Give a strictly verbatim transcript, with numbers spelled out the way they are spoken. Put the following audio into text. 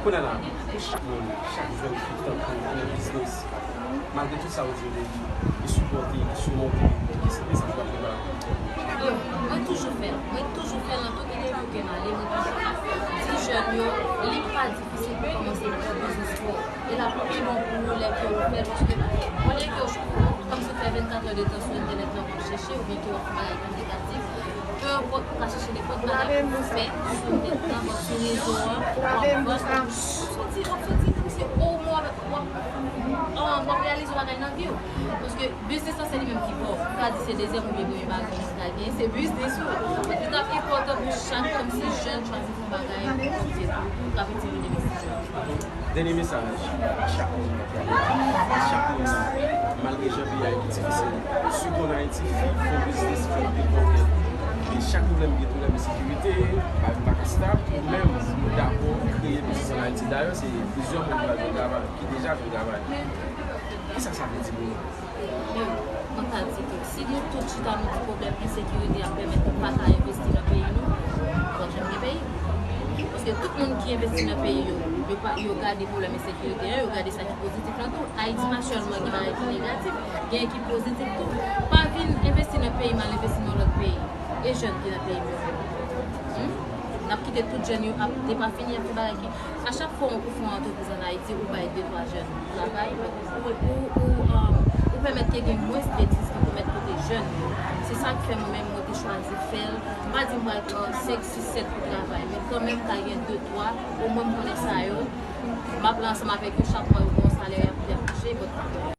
Kounye a la, pou chak moun, chak jèn ki tankou nan biznis, malgre tout sa ou di yo depi, ki sipòte, ki simonte, ki se mesaj w ap gen ba yo? Yo, mwen toujou fè l, mwen toujou fè l nan tout entèvyou ke m ale, mwen toujou di jèn yo, li pa difisil pou kòmanse yon biznis pou ou. E l ap pi bon pou ou lè ke ou fè l, paske olye ke w kòmsi w fè vennkat è de tan sou entènèt lan w ap chèche, oubyen ke w ap fè bagay ki negatif, pe enpòt ou ka chèche nenpòt bagay pou w fè sou entènèt lan, sou rezo an, w ap vann, w ap soti, w ap soti kòmsi o mwen w ap, w ap, w ap reyalize yon bagay nan vi w. Paske biznis lan se li menm ki pa w. Ou ka di se dezyèm oubyen premye bagay ou ka genyen, se biznis ou. Li t ap enpòtan pou chak kòmsi jèn chwazi fè yon bagay pou kòmsi tou, k ap itilize biznis lan. Dènye mesaj a chak moun k ap gade, a chak moun, malgre jan peyi a ye ki difisil, sitou ann Ayiti, fè yon biznis, fè yon pil pwoblèm. E chak pwoblèm gen pwoblèm ensekirite, bagay pa ka stab, ou menm, ou dakò kreye biznis ann Ayiti. Dayè, se plizyè moun ki pral jwenn travay, ki deja jwenn travay. Kisa sa vle di pou nou? Mwen ka di ke si nou tout chita nou di pwoblèm ensekirite a pèmèt nou pa ka envesti nan peyi nou, nou p ap janm gen peyi. Paske tout moun ki envesti nan peyi yo, yo pa, yo gade pwoblèm ensekirite a, yo gade sa ki pozitif lan tou. Ayiti pa sèlman gen bagay ki negatif, gen ki pozitif tou. Pa vin envesti nan peyi m, al envesti nan lòt peyi. E jèn ki nan peyi m yo menm? Hmm? N ap kite tout jèn yo ap depafini, ap fè bagay ki A chak fwa ou fè yon antrepriz ann Ayiti, ou bay de twa jèn travay, ou, ou, ou, um, ou pèmèt ke gen mwens betiz ki komèt kote jèn yo. Se sa k fè mwen menm, mwen te chwazi fè l. M pa di m pral pran senk, sis, sèt pou travay, men kanmenm, ka gen de twa, omwen m konnen sa yo. M ap la ansanm avèk yo, chak mwa yo gen yon salè y ap, y ap touche, epi